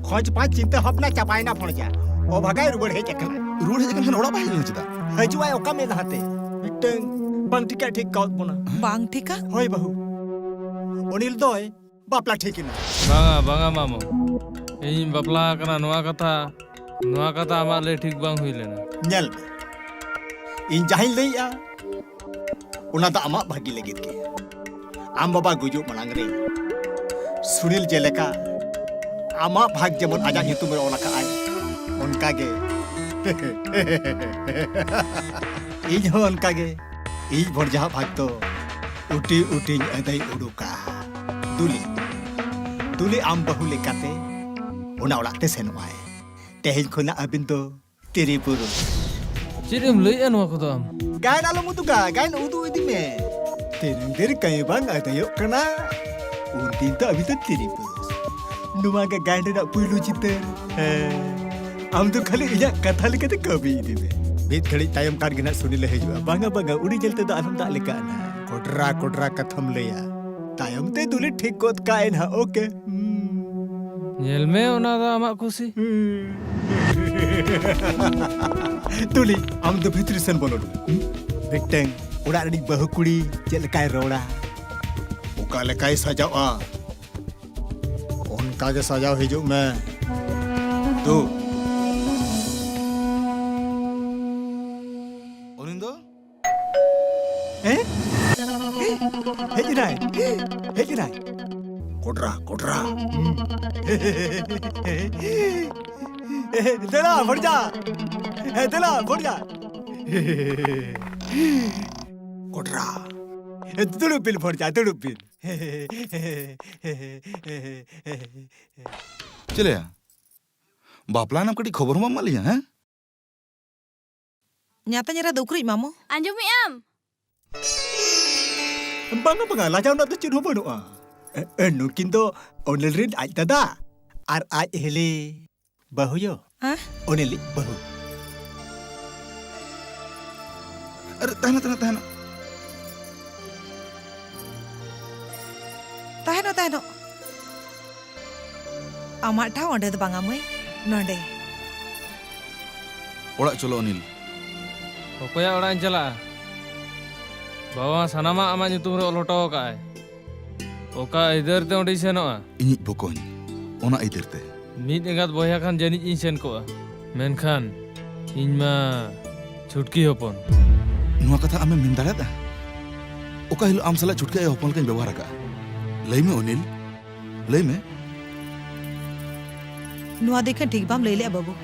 ᱠᱷᱚᱡᱽ ᱯᱟᱸᱪ ᱪᱤᱱᱛᱟᱹ ᱵᱷᱟᱵᱽᱱᱟ ᱪᱟᱵᱟᱭᱮᱱᱟ ᱵᱷᱚᱲᱡᱟ᱾ ᱚ ᱵᱷᱟᱜᱟᱭ ᱨᱩᱣᱟᱹᱲ ᱦᱮᱡ ᱟᱠᱟᱱᱟ᱾ ᱨᱩᱣᱟᱹᱲ ᱦᱮᱡ ᱟᱠᱟᱱ ᱠᱷᱟᱱ ᱚᱲᱟᱜ ᱵᱟᱭ ᱦᱤᱡᱩᱜ ᱪᱮᱫᱟᱜ? ᱦᱤᱡᱩᱜ ᱟᱭ ᱚᱠᱟ ᱢᱮᱫ ᱞᱟᱦᱟᱛᱮ? ᱢᱤᱫᱴᱟᱝ ᱵᱟᱝ ᱴᱷᱤᱠᱟᱜ ᱴᱷᱤᱠ ᱠᱟᱣᱫ ᱵᱚᱱᱟ᱾ ᱵᱟᱝ ᱴᱷᱤᱠᱟ? ᱦᱳᱭ ᱵᱟᱹᱦᱩ᱾ ᱚᱱᱤᱞ ᱫᱚᱭ ᱵᱟᱯᱞᱟ ᱴᱷᱤᱠ ᱮᱱᱟ᱾ ᱵᱟᱝᱟ, ᱵᱟᱝᱟ ᱢᱟᱢᱚ᱾ ᱤᱧᱤᱧ ᱵᱟᱯᱞᱟ ᱟᱠᱟᱱᱟ, ᱱᱚᱣᱟ ᱠᱟᱛᱷᱟ, ᱱᱚᱣᱟ ᱠᱟᱛᱷᱟ ᱟᱢᱟᱜ ᱞᱟᱹᱭ ᱴᱷᱤᱠ ᱵᱟᱝ ᱦᱩᱭ ᱞᱮᱱᱟ᱾ ᱧᱮᱞ ᱢᱮ, ᱤᱧ ᱡᱟᱦᱟᱸᱧ ᱞᱟᱹᱭᱮᱜᱼᱟ, ᱚᱱᱟ ᱫᱚ ᱟᱢᱟᱜ ᱵᱷᱟᱹᱜᱤ ᱞᱟᱹᱜᱤᱫ ᱜᱮ᱾ ᱟᱢ ᱵᱟᱵᱟ ᱜᱩᱡᱩᱜ ᱢᱟᱲᱟᱝ ᱨᱮ ᱥᱩᱱᱤᱞ ᱡᱮᱞᱮᱠᱟ ᱟᱢᱟᱜ ᱵᱷᱟᱜᱽ ᱡᱮᱢᱚᱱ ᱟᱡᱟᱜ ᱧᱩᱛᱩᱢ ᱨᱮ ᱚᱞ ᱟᱠᱟᱫ ᱟᱭ, ᱚᱱᱠᱟ ᱜᱮ ᱤᱧ ᱦᱚᱸ ᱚᱱᱠᱟ ᱜᱮ ᱤᱧ ᱵᱷᱚᱲᱡᱟᱦᱟᱜ ᱵᱷᱟᱜᱽ ᱫᱚ ᱩᱴᱤ ᱩᱴᱤᱧ ᱟᱹᱫᱟᱹᱭ ᱩᱰᱩᱠᱟ᱾ ᱫᱩᱞᱤ, ᱫᱩᱞᱤ ᱟᱢ ᱵᱟᱹᱦᱩ ᱞᱮᱠᱟᱛᱮ ᱚᱱᱟ ᱚᱲᱟᱜ ᱛᱮ ᱥᱮᱱᱚᱜ ᱟᱭ᱾ ᱛᱮᱦᱮᱧ ᱠᱷᱚᱱᱟᱜ ᱟᱹᱵᱤᱱ ᱫᱚ ᱛᱤᱨᱤ ᱯᱩᱨᱩᱥ᱾ ᱪᱮᱫ ᱮᱢ ᱞᱟᱹᱭᱮᱜᱼᱟ ᱱᱚᱣᱟ ᱠᱚᱫᱚ ᱟᱢ? ᱜᱟᱭᱟᱱ ᱟᱞᱚᱢ ᱩᱫᱩᱜᱟ, ᱜᱟᱭᱟᱱ ᱩᱫᱩᱜ ᱤᱫᱤ ᱢᱮ᱾ ᱛᱤᱱᱟᱹᱝ ᱫᱤᱱ ᱠᱟᱹᱢᱤ ᱵᱟᱝ ᱟᱹᱫᱟᱹᱭᱚᱜ ᱠᱟᱱᱟ, ᱩᱱᱫᱤᱱ ᱫᱚ ᱟᱹᱵᱤᱱ ᱫᱚ ᱛᱤᱨᱤ ᱯᱩᱨᱩᱥ᱾ ᱱᱚᱣᱟ ᱜᱮ ᱜᱟᱭᱟᱱ ᱨᱮᱱᱟᱜ ᱯᱩᱭᱞᱩ ᱪᱤᱛᱟᱹᱨ᱾ ᱦᱮᱸ, ᱟᱢ ᱫᱚ ᱠᱷᱟᱹᱞᱤ ᱤᱧᱟᱜ ᱠᱟᱛᱷᱟ ᱞᱮᱠᱟᱛᱮ ᱠᱟᱹᱢᱤ ᱤᱫᱤ ᱢᱮ᱾ ᱢᱤᱫ ᱜᱷᱟᱹᱲᱤᱡ ᱛᱟᱭᱚᱢ ᱠᱷᱟᱱ ᱜᱮ ᱱᱟᱜ ᱥᱩᱱᱤᱞᱮ ᱦᱤᱡᱩᱜᱼᱟ᱾ ᱵᱟᱝᱟ, ᱵᱟᱝᱟ, ᱩᱱᱤ ᱧᱮᱞ ᱛᱮᱫᱚ ᱟᱞᱚᱢ ᱫᱟᱜ ᱞᱮᱠᱟᱜᱼᱟ ᱱᱟᱜ᱾ ᱠᱚᱰᱨᱟ ᱠᱚᱰᱨᱟ ᱠᱟᱛᱷᱟᱢ ᱞᱟᱹᱭᱟ, ᱛᱟᱭᱚᱢ ᱛᱮ ᱫᱩᱞᱤ ᱴᱷᱤᱠ ᱜᱚᱫ ᱠᱟᱜᱼᱟᱭ ᱱᱟᱜ᱾ ᱳᱠᱮ᱾ ᱦᱩᱸ᱾ ᱧᱮᱞ ᱢᱮ, ᱚᱱᱟ ᱫᱚ ᱟᱢᱟᱜ ᱠᱩᱥᱤ᱾ ᱦᱩᱸ᱾ ᱫᱩᱞᱤ, ᱟᱢ ᱫᱚ ᱵᱷᱤᱛᱨᱤ ᱥᱮᱱ ᱵᱚᱞᱚᱱ ᱢᱮ᱾ ᱦᱩᱸ? ᱢᱤᱫᱴᱟᱝ ᱚᱲᱟᱜ ᱨᱤᱱᱤᱡ ᱵᱟᱹᱦᱩ ᱠᱩᱲᱤ ᱪᱮᱫ ᱞᱮᱠᱟᱭ ᱨᱚᱲᱟ, ᱚᱠᱟ ᱞᱮᱠᱟᱭ ᱥᱟᱡᱟᱣᱜᱼᱟ, ᱚᱱᱠᱟ ᱜᱮ ᱥᱟᱡᱟᱣ ᱦᱤᱡᱩᱜ ᱢᱮ᱾ ᱫᱩ᱾ ᱩᱱᱤ ᱫᱚ? ᱦᱮᱸ? ᱦᱮᱡ ᱮᱱᱟᱭ, ᱦᱮᱡ ᱮᱱᱟᱭ᱾ ᱠᱚᱰᱨᱟ, ᱠᱚᱰᱨᱟ᱾ ᱫᱮᱞᱟ, ᱵᱷᱚᱲᱡᱟ᱾ ᱫᱮᱞᱟ, ᱵᱷᱚᱲᱡᱟ᱾ ᱠᱚᱰᱨᱟ᱾ ᱫᱩᱲᱩᱵ ᱵᱤᱱ, ᱵᱷᱚᱲᱡᱟ, ᱫᱩᱲᱩᱵ ᱵᱤᱱ᱾ ᱪᱮᱞᱮᱭᱟ, ᱵᱟᱯᱞᱟ ᱨᱮᱱᱟᱜ ᱠᱟᱹᱴᱤᱡ ᱠᱷᱚᱵᱚᱨ ᱦᱚᱸ ᱵᱟᱢ ᱮᱢᱟᱜ ᱞᱤᱧᱟ, ᱦᱮᱸ? ᱧᱟᱛᱟᱧ ᱮᱨᱟ ᱫᱚ ᱩᱠᱩᱨᱤᱡ ᱢᱟᱢᱚ? ᱟᱸᱡᱚᱢᱮᱜ ᱟᱢ? ᱵᱟᱝᱟ, ᱵᱟᱝᱟ, ᱞᱟᱡᱟᱣ ᱨᱮᱱᱟᱜ ᱫᱚ ᱪᱮᱫ ᱦᱚᱸ ᱵᱟᱹᱱᱩᱜᱼᱟ᱾ ᱮ, ᱮ, ᱱᱩᱠᱤᱱ ᱫᱚ ᱚᱱᱤᱞ ᱨᱤᱱ ᱟᱡ ᱫᱟᱫᱟ ᱟᱨ ᱟᱡ ᱦᱤᱞᱤ ᱵᱟᱹᱦᱩᱭᱳ᱾ ᱦᱮᱸ? ᱚᱱᱤᱞᱤᱡ ᱵᱟᱹᱦᱩ᱾ ᱟᱨᱮ, ᱛᱟᱦᱮᱱᱟ, ᱛᱟᱦᱮᱱᱟ, ᱛᱟᱦᱮᱱᱟ᱾ ᱛᱟᱦᱮᱱᱚᱜ, ᱛᱟᱦᱮᱱᱚᱜ᱾ ᱟᱢᱟᱜ ᱴᱷᱟᱶ ᱚᱸᱰᱮ ᱫᱚ ᱵᱟᱝᱟ, ᱢᱟᱹᱭ, ᱱᱚᱸᱰᱮ᱾ ᱚᱲᱟᱜ ᱪᱚᱞᱚ, ᱚᱱᱤᱞ᱾ ᱚᱠᱚᱭᱟᱜ ᱚᱲᱟᱜ ᱤᱧ ᱪᱟᱞᱟᱜᱼᱟ? ᱵᱟᱵᱟ ᱢᱟ ᱥᱟᱱᱟᱢᱟᱜ ᱟᱢᱟᱜ ᱧᱩᱛᱩᱢ ᱨᱮ ᱚᱞ ᱦᱚᱴᱚ ᱟᱠᱟᱫᱼᱟᱭ᱾ ᱚᱠᱟ ᱟᱹᱭᱫᱟᱹᱨ ᱛᱮ ᱚᱸᱰᱮᱧ ᱥᱮᱱᱚᱜᱼᱟ? ᱤᱧᱤᱡ ᱵᱚᱠᱚᱧ, ᱚᱱᱟ ᱟᱹᱭᱫᱟᱹᱨ ᱛᱮ᱾ ᱢᱤᱫ ᱮᱸᱜᱟᱛ ᱵᱚᱭᱦᱟ ᱠᱷᱟᱱ ᱡᱟᱹᱱᱤᱡ ᱤᱧ ᱥᱮᱱ ᱠᱚᱜᱼᱟ, ᱢᱮᱱᱠᱷᱟᱱ ᱤᱧ ᱢᱟ ᱪᱷᱩᱴᱠᱤ ᱦᱚᱯᱚᱱ᱾ ᱱᱚᱣᱟ ᱠᱟᱛᱷᱟ ᱟᱢᱮᱢ ᱢᱮᱱ ᱫᱟᱲᱮᱭᱟᱫᱟ? ᱚᱠᱟ ᱦᱤᱞᱳᱜ ᱟᱢ ᱥᱟᱞᱟᱜ ᱪᱷᱩᱴᱠᱤ ᱟᱭᱳ ᱦᱚᱯᱚᱱ ᱞᱮᱠᱟᱧ ᱵᱮᱵᱚᱦᱟᱨ ᱟᱠᱟᱫᱼᱟ? ᱞᱟᱹᱭ ᱢᱮ, ᱚᱱᱤᱞ, ᱞᱟᱹᱭ ᱢᱮ᱾ ᱱᱚᱣᱟ ᱫᱚ ᱮᱠᱷᱟᱱ ᱴᱷᱤᱠ ᱵᱟᱢ ᱞᱟᱹᱭ ᱞᱮᱜᱼᱟ, ᱵᱟᱹᱵᱩ᱾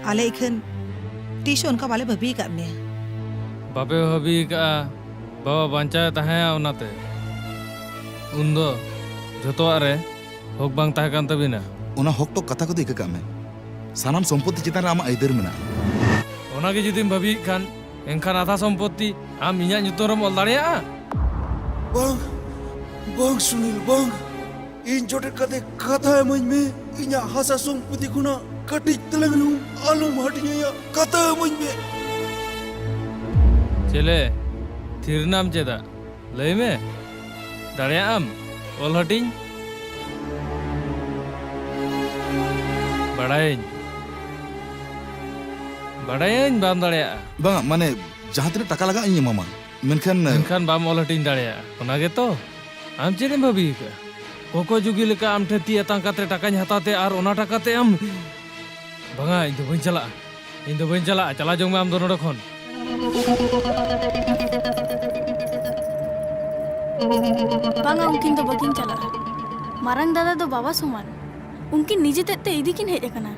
ᱟᱞᱮ ᱮᱠᱷᱟᱱ ᱛᱤᱥ ᱦᱚᱸ ᱚᱱᱠᱟ ᱵᱟᱞᱮ ᱵᱷᱟᱹᱵᱤ ᱟᱠᱟᱫ ᱢᱮᱭᱟ᱾ ᱵᱟᱯᱮ ᱵᱷᱟᱹᱵᱤ ᱟᱠᱟᱫᱼᱟ, ᱵᱟᱵᱟ ᱵᱟᱧᱪᱟᱣ ᱮ ᱛᱟᱦᱮᱸᱭᱟ ᱚᱱᱟᱛᱮ᱾ ᱩᱱᱫᱚ ᱡᱷᱚᱛᱚᱣᱟᱜ ᱨᱮ ᱦᱚᱠ ᱵᱟᱝ ᱛᱟᱦᱮᱸ ᱠᱟᱱ ᱛᱟᱹᱵᱤᱱᱟ᱾ ᱚᱱᱟ ᱦᱚᱠ ᱴᱚᱠ ᱠᱟᱛᱷᱟ ᱠᱚᱫᱚ ᱤᱠᱟᱹ ᱠᱟᱜ ᱢᱮ᱾ ᱥᱟᱱᱟᱢ ᱥᱚᱢᱯᱚᱛᱤ ᱪᱮᱛᱟᱱ ᱨᱮ ᱟᱢᱟᱜ ᱟᱹᱭᱫᱟᱹᱨ ᱢᱮᱱᱟᱜᱼᱟ᱾ ᱚᱱᱟ ᱜᱮ ᱡᱩᱫᱤᱢ ᱵᱷᱟᱹᱵᱤᱭᱮᱫ ᱠᱷᱟᱱ, ᱮᱱᱠᱷᱟᱱ ᱟᱫᱷᱟ ᱥᱚᱢᱯᱚᱛᱤ ᱟᱢ ᱤᱧᱟᱜ ᱧᱩᱛᱩᱢ ᱨᱮᱢ ᱚᱞ ᱫᱟᱲᱮᱭᱟᱜᱼᱟ᱾ ᱵᱟᱝ, ᱵᱟᱝ ᱥᱩᱱᱤᱞ, ᱵᱟᱝ᱾ ᱤᱧ ᱡᱚᱴᱮᱫ ᱠᱟᱛᱮ ᱠᱟᱛᱷᱟ ᱮᱢᱟᱹᱧ ᱢᱮ᱾ ᱤᱧᱟᱜ ᱦᱟᱥᱟ ᱥᱚᱢᱯᱚᱛᱤ ᱠᱷᱚᱱᱟᱜ ᱠᱟᱹᱴᱤᱡ ᱛᱮᱞᱟᱝ ᱦᱚᱸ ᱟᱞᱚᱢ ᱦᱟᱹᱴᱤᱧ ᱟᱭᱟ᱾ ᱠᱟᱛᱷᱟ ᱮᱢᱟᱹᱧ ᱢᱮ᱾ ᱪᱮᱞᱮ, ᱛᱷᱤᱨ ᱱᱟᱢ ᱪᱮᱫᱟᱜ? ᱞᱟᱹᱭ ᱢᱮ, ᱫᱟᱲᱮᱭᱟᱜ ᱟᱢ ᱚᱞ ᱦᱟᱹᱴᱤᱧ? ᱵᱟᱲᱟᱭᱟᱹᱧ, ᱵᱟᱲᱟᱭᱟᱹᱧ ᱵᱟᱢ ᱫᱟᱲᱮᱭᱟᱜᱼᱟ᱾ ᱵᱟᱝ, ᱢᱟᱱᱮ, ᱡᱟᱦᱟᱸ ᱛᱤᱱᱟᱹᱜ ᱴᱟᱠᱟ ᱞᱟᱜᱟᱜ, ᱤᱧ ᱮᱢᱟᱢᱟ᱾ ᱢᱮᱱᱠᱷᱟᱱ ᱢᱮᱱᱠᱷᱟᱱ ᱵᱟᱢ ᱚᱞ ᱦᱟᱹᱴᱤᱧ ᱫᱟᱲᱮᱭᱟᱜᱼᱟ, ᱚᱱᱟ ᱜᱮᱛᱚ? ᱟᱢ ᱪᱮᱫ ᱮᱢ ᱵᱷᱟᱹᱵᱤ ᱟᱠᱟᱫᱼᱟ? ᱠᱚᱠᱚ ᱡᱩᱜᱤ ᱞᱮᱠᱟ ᱟᱢ ᱴᱷᱮᱱ ᱛᱤ ᱟᱛᱟᱝ ᱠᱟᱛᱮ ᱴᱟᱠᱟᱧ ᱦᱟᱛᱟᱣ ᱛᱮ ᱟᱨ ᱚᱱᱟ ᱴᱟᱠᱟ ᱛᱮ ᱟᱢ? ᱵᱟᱝᱟ, ᱤᱧ ᱫᱚ ᱵᱟᱹᱧ ᱪᱟᱞᱟᱜᱼᱟ᱾ ᱤᱧ ᱫᱚ ᱵᱟᱹᱧ ᱪᱟᱞᱟᱜᱼᱟ᱾ ᱪᱟᱞᱟᱣ ᱡᱚᱝ ᱢᱮ ᱟᱢ ᱫᱚ ᱱᱚᱰᱮ ᱠᱷᱚᱱ᱾ ᱵᱟᱝᱟ, ᱩᱱᱠᱤᱱ ᱫᱚ ᱵᱟᱹᱠᱤᱱ ᱪᱟᱞᱟᱜᱼᱟ᱾ ᱢᱟᱨᱟᱝ ᱫᱟᱫᱟ ᱫᱚ ᱵᱟᱵᱟ ᱥᱚᱢᱟᱱ᱾ ᱩᱱᱠᱤᱱ ᱱᱤᱡᱮ ᱛᱮᱫ ᱛᱮ ᱤᱫᱤ ᱠᱤᱱ ᱦᱮᱡ ᱟᱠᱟᱱᱟ᱾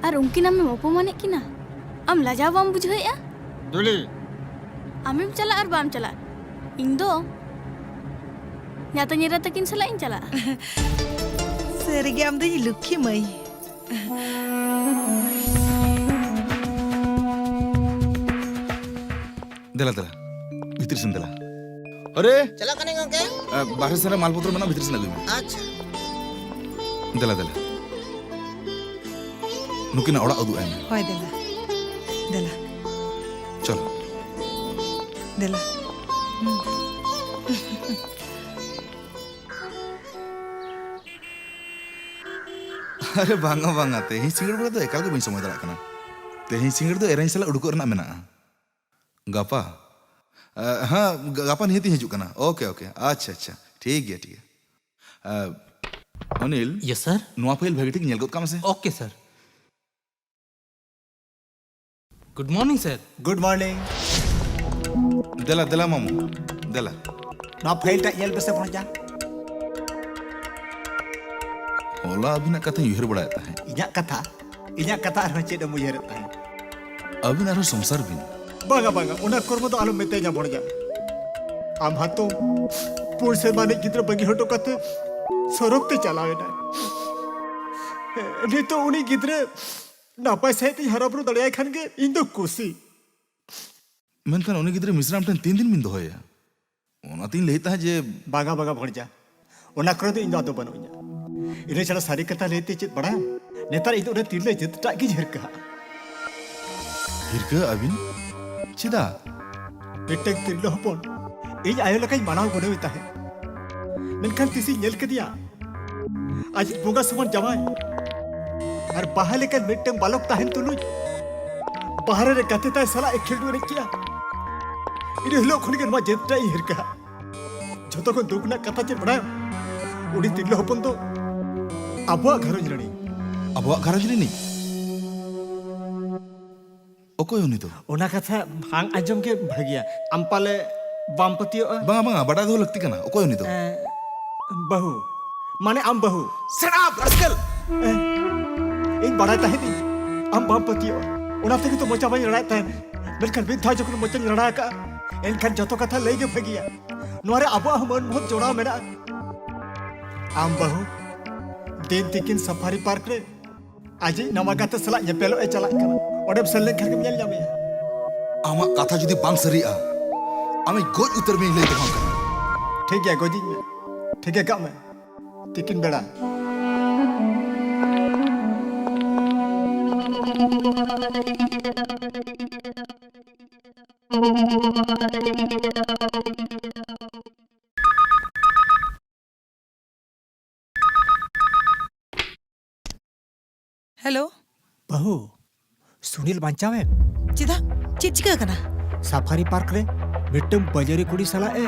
ᱟᱨ ᱩᱱᱠᱤᱱ ᱟᱢᱮᱢ ᱚᱯᱚᱢᱟᱱᱮᱫ ᱠᱤᱱᱟ? ᱟᱢ ᱞᱟᱡᱟᱣ ᱵᱟᱢ ᱵᱩᱡᱷᱟᱹᱣᱮᱫᱼᱟ? ᱫᱩᱞᱤ᱾ ᱟᱢᱮᱢ ᱪᱟᱞᱟᱜ ᱟᱨ ᱵᱟᱢ ᱪᱟᱞᱟᱜ, ᱤᱧ ᱫᱚ ᱧᱟᱛᱟᱧ ᱮᱨᱟ ᱛᱟᱹᱠᱤᱱ ᱥᱟᱞᱟᱜ ᱤᱧ ᱪᱟᱞᱟᱜᱼᱟ᱾ ᱥᱟᱹᱨᱤᱜᱮ ᱟᱢ ᱫᱚ ᱤᱧ ᱞᱩᱠᱠᱷᱤ ᱢᱟᱹᱭ᱾ ᱫᱮᱞᱟ, ᱫᱮᱞᱟ, ᱵᱷᱤᱛᱨᱤ ᱥᱮᱱ ᱫᱮᱞᱟ᱾ ᱟᱨᱮ! ᱪᱟᱞᱟᱜ ᱠᱟᱹᱱᱟᱹᱧ ᱜᱚᱝᱠᱮ᱾ ᱟ, ᱵᱟᱦᱨᱮ ᱥᱮᱱ ᱨᱮ ᱢᱟᱞᱯᱚᱛᱨᱚ ᱢᱮᱱᱟᱜᱼᱟ, ᱵᱷᱤᱛᱨᱤ ᱥᱮᱱ ᱟᱹᱜᱩᱭ ᱢᱮ᱾ ᱟᱪᱪᱷᱟ᱾ ᱫᱮᱞᱟ, ᱫᱮᱞᱟ᱾ ᱱᱩᱠᱤᱱᱟᱜ ᱚᱲᱟᱜ ᱩᱫᱩᱜ ᱟᱭ ᱢᱮ᱾ ᱦᱳᱭ, ᱫᱮᱞᱟ᱾ ᱫᱮᱞᱟ᱾ ᱪᱚᱞᱚ᱾ ᱫᱮᱞᱟ᱾ ᱦᱩᱸ᱾ ᱟᱨᱮ ᱵᱟᱝᱟ, ᱵᱟᱝᱟ, ᱛᱮᱦᱮᱧ ᱥᱤᱸᱜᱟᱹᱲ ᱵᱮᱲᱟ ᱫᱚ ᱮᱠᱟᱞ ᱜᱮ ᱵᱟᱹᱧ ᱥᱚᱢᱚᱭ ᱫᱟᱲᱮᱭᱟᱜ ᱠᱟᱱᱟ᱾ ᱛᱮᱦᱮᱧ ᱥᱤᱸᱜᱟᱹᱲ ᱫᱚ ᱮᱨᱟᱧ ᱥᱟᱞᱟᱜ ᱩᱰᱩᱠᱚᱜ ᱨᱮᱱᱟᱜ ᱢᱮᱱᱟᱜᱼᱟ᱾ ᱜᱟᱯᱟ? ᱟ, ᱦᱮᱸ, ᱜᱟ-, ᱜᱟᱯᱟ ᱱᱤᱦᱟᱹᱛᱤᱧ ᱦᱤᱡᱩᱜ ᱠᱟᱱᱟ᱾ ᱳᱠᱮ, ᱳᱠᱮ, ᱟᱪᱪᱷᱟ, ᱟᱪᱪᱷᱟ, ᱴᱷᱤᱠ ᱜᱮᱭᱟ, ᱴᱷᱤᱠ ᱜᱮᱭᱟ᱾ ᱟ, ᱚᱱᱤᱞ, ᱭᱮᱥ, ᱥᱟᱨ᱾ ᱱᱚᱣᱟ ᱯᱷᱟᱭᱤᱞ ᱵᱷᱟᱜᱮ ᱴᱷᱤᱠ ᱧᱮᱞ ᱜᱚᱫ ᱠᱟᱜ ᱢᱮᱥᱮ᱾ Okay, sir. Good morning, sir. Good morning. ᱫᱮᱞᱟ, ᱫᱮᱞᱟ ᱢᱟᱢᱩ, ᱫᱮᱞᱟ᱾ ᱱᱚᱣᱟ ᱯᱷᱟᱭᱤᱞ ᱴᱟᱜ ᱧᱮᱞ ᱯᱮᱥᱮ ᱵᱷᱚᱲᱡᱟ᱾ ᱦᱚᱞᱟ ᱟᱹᱵᱤᱱᱟᱜ ᱠᱟᱛᱷᱟᱧ ᱩᱭᱦᱟᱹᱨ ᱵᱟᱲᱟᱭᱮᱫ ᱛᱟᱦᱮᱸᱫ᱾ ᱤᱧᱟᱹᱜ ᱠᱟᱛᱷᱟ? ᱤᱧᱟᱹᱜ ᱠᱟᱛᱷᱟ ᱟᱨᱦᱚᱸ ᱪᱮᱫ ᱮᱢ ᱩᱭᱦᱟᱹᱨᱮᱫ ᱛᱟᱦᱮᱸᱫ? ᱟᱹᱵᱤᱱ ᱟᱨᱦᱚᱸ ᱥᱚᱝᱥᱟᱨ ᱵᱤᱱ᱾ ᱵᱟᱝᱟ, ᱵᱟᱝᱟ, ᱚᱱᱟ ᱠᱚᱨᱢᱚ ᱫᱚ ᱟᱞᱚᱢ ᱢᱮᱛᱟᱧᱟ ᱵᱷᱚᱲᱡᱟ᱾ ᱟᱢ ᱦᱟᱛᱚ ᱯᱩᱱ ᱥᱮᱨᱢᱟ ᱨᱤᱱᱤᱡ ᱜᱤᱫᱽᱨᱟᱹ ᱵᱟᱹᱜᱤ ᱦᱚᱴᱚ ᱠᱟᱛᱮ ᱥᱚᱨᱚᱜ ᱛᱮ ᱪᱟᱞᱟᱣ ᱮᱱᱟᱭ᱾ ᱱᱤᱛᱚᱜ ᱩᱱᱤ ᱜᱤᱫᱽᱨᱟᱹ ᱱᱟᱯᱟᱭ ᱥᱟᱺᱦᱤᱡ ᱛᱤᱧ ᱦᱟᱨᱟ ᱵᱩᱨᱩ ᱫᱟᱲᱮᱭᱟᱭ ᱠᱷᱟᱱ ᱜᱮ ᱤᱧ ᱫᱚ ᱠᱩᱥᱤ᱾ ᱢᱮᱱᱠᱷᱟᱱ ᱩᱱᱤ ᱜᱤᱫᱽᱨᱟᱹ ᱢᱤᱥᱨᱟ ᱟᱢ ᱴᱷᱮᱱ ᱛᱤᱱ ᱫᱤᱱ ᱵᱤᱱ ᱫᱚᱦᱚᱭᱟ? ᱚᱱᱟᱛᱤᱧ ᱞᱟᱹᱭᱮᱫ ᱛᱟᱦᱮᱸᱫ ᱡᱮ ᱵᱟᱝᱟ, ᱵᱟᱝᱟ ᱵᱷᱚᱲᱡᱟ, ᱚᱱᱟ ᱠᱚᱨᱮ ᱫᱚ ᱤᱧ ᱫᱚ ᱟᱫᱚ ᱵᱟᱹᱱᱩᱜ ᱤᱧᱟ᱾ ᱤᱱᱟᱹ ᱪᱷᱟᱲᱟ ᱥᱟᱹᱨᱤ ᱠᱟᱛᱷᱟ ᱞᱟᱹᱭᱛᱮ ᱪᱮᱫ ᱵᱟᱲᱟᱭᱟᱢ, ᱱᱮᱛᱟᱨ ᱤᱧ ᱫᱚ ᱚᱱᱟ ᱛᱤᱨᱞᱟᱹ ᱡᱟᱹᱛ ᱴᱟᱜ ᱜᱤᱧ ᱦᱤᱨᱠᱟᱹᱦᱟᱜᱼᱟ᱾ ᱦᱤᱨᱠᱟᱹ ᱟᱹᱵᱤᱱ? ᱪᱮᱫᱟᱜ? ᱢᱤᱫᱴᱟᱝ ᱛᱤᱨᱞᱟᱹ ᱦᱚᱯᱚᱱ ᱤᱧ ᱟᱭᱳ ᱞᱮᱠᱟᱧ ᱢᱟᱱᱟᱣ ᱜᱩᱱᱟᱹᱣᱮ ᱛᱟᱦᱮᱸᱫ, ᱢᱮᱱᱠᱷᱟᱱ ᱛᱤᱥᱤᱧ ᱧᱮᱞ ᱠᱮᱫᱮᱭᱟ ᱟᱡ ᱵᱚᱸᱜᱟ ᱥᱚᱢᱟᱱ ᱡᱟᱶᱟᱭ ᱟᱨ ᱵᱟᱦᱟ ᱞᱮᱠᱟᱱ ᱢᱤᱫᱴᱟᱝ ᱵᱟᱞᱚᱠ ᱛᱟᱦᱮᱱ ᱛᱩᱞᱩᱡ ᱵᱟᱦᱨᱮ ᱨᱮ ᱜᱟᱛᱮ ᱛᱟᱭ ᱥᱟᱞᱟᱜ ᱮ ᱠᱷᱮᱞᱰᱩ ᱮᱱᱮᱡ ᱠᱮᱜᱼᱟ᱾ ᱤᱱᱟᱹ ᱦᱤᱞᱳᱜ ᱠᱷᱚᱱ ᱜᱮ ᱱᱚᱣᱟ ᱡᱟᱹᱛ ᱨᱮ ᱤᱧ ᱦᱤᱨᱠᱟᱹ᱾ ᱡᱷᱚᱛᱚ ᱠᱷᱚᱱ ᱫᱩᱠ ᱨᱮᱱᱟᱜ ᱠᱟᱛᱷᱟ ᱪᱮᱫ ᱵᱟᱲᱟᱭᱟᱢ? ᱩᱱᱤ ᱛᱤᱨᱞᱟᱹ ᱦᱚᱯᱚᱱ ᱫᱚ ᱟᱵᱚᱣᱟᱜ ᱜᱷᱟᱨᱚᱸᱡᱽ ᱨᱤᱱᱤᱡ᱾ ᱟᱵᱚᱣᱟᱜ ᱜᱷᱟᱨᱚᱸᱡᱽ ᱨᱤᱱᱤᱡ? ᱚᱠᱚᱭ ᱩᱱᱤ ᱫᱚ? ᱚᱱᱟ ᱠᱟᱛᱷᱟ ᱵᱟᱝ ᱟᱸᱡᱚᱢ ᱜᱮ ᱵᱷᱟᱹᱜᱤᱭᱟ᱾ ᱟᱢ ᱯᱟᱞᱮ ᱵᱟᱢ ᱯᱟᱹᱛᱭᱟᱹᱜᱼᱟ? ᱵᱟᱝᱟ, ᱵᱟᱝᱟ, ᱵᱟᱰᱟᱭ ᱫᱚᱦᱚ ᱞᱟᱹᱠᱛᱤ ᱠᱟᱱᱟ᱾ ᱚᱠᱚᱭ ᱩᱱᱤ ᱫᱚ? ᱮᱸ, ᱵᱟᱹᱦᱩ᱾ ᱢᱟᱱᱮ ᱟᱢ ᱵᱟᱹᱦᱩ᱾ Shut up, rascal! ᱮᱸ, ᱤᱧ ᱵᱟᱲᱟᱭ ᱛᱟᱦᱮᱸᱫ ᱤᱧ ᱟᱢ ᱵᱟᱢ ᱯᱟᱹᱛᱭᱟᱹᱜᱼᱟ᱾ ᱚᱱᱟ ᱛᱮᱜᱮ ᱛᱚ ᱢᱚᱪᱟ ᱵᱟᱹᱧ ᱨᱟᱲᱟᱭᱮᱫ ᱛᱟᱦᱮᱸᱫ᱾ ᱢᱮᱱᱠᱷᱟᱱ ᱢᱤᱫ ᱫᱷᱟᱣ ᱡᱚᱠᱷᱚᱱ ᱢᱚᱪᱟᱧ ᱨᱟᱲᱟ ᱟᱠᱟᱫᱼᱟ, ᱮᱱᱠᱷᱟᱱ ᱡᱚᱛᱚ ᱠᱟᱛᱷᱟ ᱞᱟᱹᱭ ᱜᱮ ᱵᱷᱟᱹᱜᱤᱭᱟ᱾ ᱱᱚᱣᱟ ᱨᱮ ᱟᱵᱚᱣᱟᱜ ᱦᱚᱸ ᱢᱟᱹᱱ ᱢᱚᱦᱚᱛ ᱡᱚᱲᱟᱣ ᱢᱮᱱᱟᱜᱼᱟ᱾ ᱟᱢ ᱵᱟᱹᱦᱩ, ᱫᱤᱱ ᱛᱤᱠᱤᱱ ᱥᱟᱯᱷᱟᱨᱤ ᱯᱟᱨᱠ ᱨᱮ ᱟᱡᱤᱡ ᱱᱟᱣᱟ ᱜᱟᱛᱮ ᱥᱟᱞᱟᱜ ᱧᱮᱯᱮᱞᱚᱜ ᱮ ᱪᱟᱞᱟᱜ ᱠᱟᱱᱟ᱾ ᱚᱸᱰᱮᱢ ᱥᱮᱱ ᱞᱮᱱᱠᱷᱟᱱ ᱜᱮᱢ ᱧᱮᱞ ᱧᱟᱢᱮᱭᱟ᱾ ᱟᱢᱟᱜ ᱠᱟᱛᱷᱟ ᱡᱩᱫᱤ ᱵᱟᱝ ᱥᱟᱹᱨᱤᱜᱼᱟ, ᱟᱢᱤᱧ ᱜᱚᱡ ᱩᱛᱟᱹᱨ ᱢᱮᱭᱟᱧ ᱞᱟᱹᱭ ᱫᱚᱦᱚ ᱠᱟᱜ ᱠᱟᱱᱟ᱾ ᱴᱷᱤᱠ ᱜᱮᱭᱟ, ᱜᱚᱡᱤᱧ ᱢᱮ᱾ ᱴᱷᱤᱠᱟᱹ ᱠᱟᱜ ᱢᱮ, ᱛᱤᱠᱤᱱ ᱵᱮᱲᱟ᱾ ᱦᱮᱞᱳ᱾ ᱵᱟᱹᱦᱩ, ᱥᱩᱱᱤᱞ ᱵᱟᱧᱪᱟᱣᱮᱱ? ᱪᱮᱫᱟᱜ? ᱪᱮᱫ ᱪᱤᱠᱟᱹ ᱟᱠᱟᱱᱟ? ᱥᱟᱯᱷᱟᱨᱤ ᱯᱟᱨᱠ ᱨᱮ ᱢᱤᱫᱴᱟᱝ ᱵᱟᱡᱟᱨᱤ ᱠᱩᱲᱤ ᱥᱟᱞᱟᱜ ᱮ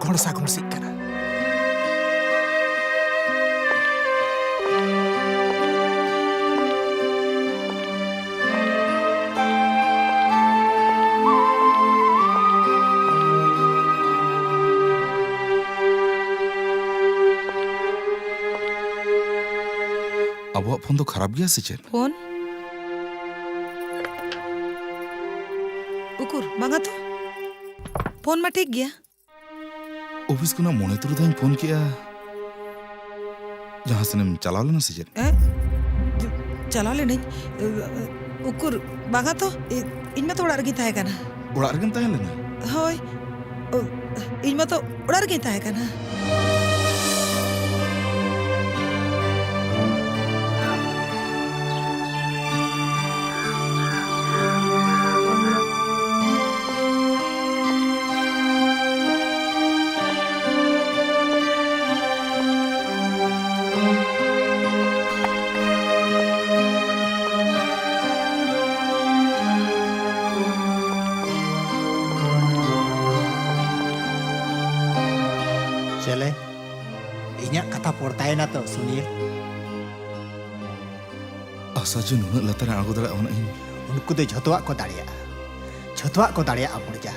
ᱜᱷᱚᱲᱥᱟ ᱜᱷᱚᱲᱥᱤᱜ ᱠᱟᱱᱟ᱾ ᱟᱵᱚᱣᱟᱜ ᱯᱷᱳᱱ ᱫᱚ ᱠᱷᱟᱨᱟᱯ ᱜᱮᱭᱟ ᱥᱮ ᱪᱮᱫ? ᱯᱷᱳᱱ? ᱩᱠᱩᱨ, ᱵᱟᱝᱟ ᱛᱚ᱾ ᱯᱷᱳᱱ ᱢᱟ ᱴᱷᱤᱠ ᱜᱮᱭᱟ᱾ ᱚᱯᱷᱤᱥ ᱠᱷᱚᱱᱟᱜ ᱢᱚᱬᱮ ᱛᱩᱨᱩᱭ ᱫᱷᱟᱣ ᱤᱧ ᱯᱷᱳᱱ ᱠᱮᱜᱼᱟ᱾ ᱡᱟᱦᱟᱸ ᱥᱮᱱᱮᱢ ᱪᱟᱞᱟᱣ ᱞᱮᱱᱟ ᱥᱮ ᱪᱮᱫ? ᱮ? ᱪᱟᱞᱟᱣ ᱞᱮᱱᱟᱹᱧ᱾ ᱮ, ᱩᱠᱩᱨ, ᱵᱟᱝᱟ ᱛᱚ᱾ ᱤ-, ᱤᱧ ᱢᱟᱛᱚ ᱚᱲᱟᱜ ᱨᱮᱜᱮᱧ ᱛᱟᱦᱮᱸ ᱠᱟᱱᱟ᱾ ᱚᱲᱟᱜ ᱨᱮᱜᱮᱢ ᱛᱟᱦᱮᱸ ᱞᱮᱱᱟ? ᱦᱳᱭ᱾ ᱚ, ᱤᱧ ᱢᱟᱛᱚ ᱚᱲᱟᱜ ᱨᱮᱜᱮᱧ ᱛᱟᱦᱮᱸ ᱠᱟᱱᱟ᱾ ᱪᱮᱞᱮ, ᱤᱧᱟᱹᱜ ᱠᱟᱛᱷᱟ ᱯᱚᱲᱛᱟᱭᱮᱱᱟ ᱛᱚ, ᱥᱩᱱᱤᱞ? ᱟᱥᱟ ᱡᱮ ᱱᱩᱱᱟᱹᱜ ᱞᱟᱛᱟᱨ ᱮ ᱟᱬᱜᱚ ᱫᱟᱲᱮᱭᱟᱜᱼᱟ, ᱚᱱᱟ ᱤᱧ ᱩᱱᱠᱩ ᱫᱚ ᱡᱷᱚᱛᱚᱣᱟᱜ ᱠᱚ ᱫᱟᱲᱮᱭᱟᱜᱼᱟ, ᱡᱷᱚᱛᱚᱣᱟᱜ ᱠᱚ ᱫᱟᱲᱮᱭᱟᱜᱼᱟ, ᱯᱚᱲᱡᱟ᱾